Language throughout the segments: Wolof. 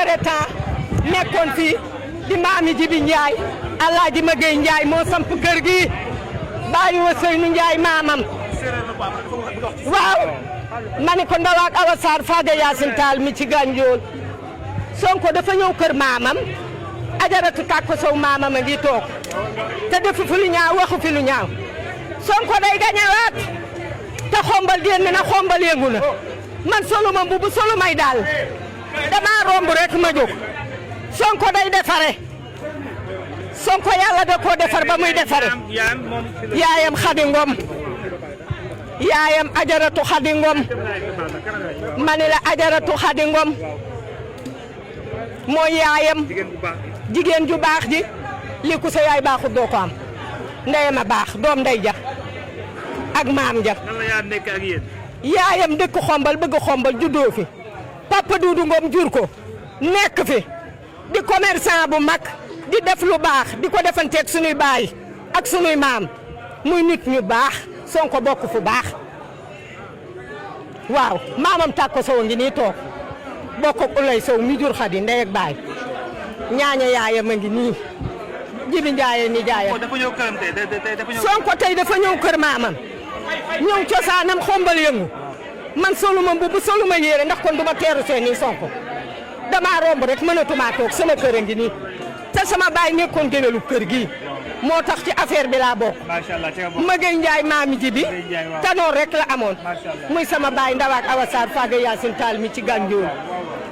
traitant nekkoon fii di maami Jibi Njaay Alaaji Magey Njaay moo samp kër gi bàyyi wa Seynu Njaay maamam waaw ma ne ko ndawaak Awa Sarr Fage Yaasin Taal mi ci Gànjool Sonko dafa ñëw kër maamam Ajaratu Tàkko Sow maamam a ngi toog te defu fi lu ñaaw waxu fi lu ñaaw Sonko day gañewaat te xombal génn na xombal yëngu na man solu ma mbubu solu may daal dama romb rek ma jóg Sonko day defare Sonko yàlla da koo defar ba muy defare yaayam Xadi Ngom yaayam Ajaratu Xadi Ngom ma ne la Ajaratu Xadi Ngom mooy yaayam jigéen ju baax ji li ku sa yaay baaxut doo ko am ndeyam a baax doom ndey ja ak maam ja yaayam dëkk xombal bëgg xombal juddoo fi papa Duudu Ngom jur ko nekk fi di commerçant bu mag di def lu baax di ko defanteeg sunuy baay ak sunuy maam muy nit ñu baax Sonko bokk fu baax waaw maamam Tàkko Sow ngi nii toog bokk ak Ulay Sow mi jur Xadi ndey ak baay ñaaña yaayam a ngi nii Jibi Njaaye ni jaayam Sonko tey dafa ñëw kër maamam ñëw cosaanam xombal yëngu man soluma mbubu soluma yére ndax kon duma teeru seen nii Sonko dama romb rek mënatuma toog sama kër a ngi nii te sama baay nekkoon géwélu kër gi moo tax ci affaire bi laa bokk Magey Njaay maami Jibi te noonu rek la amoon muy sama baay ndawaak Awa Sarr Fage Yaasin Taal mi ci Gànjool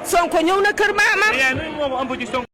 Sonko ñëw na kër maamam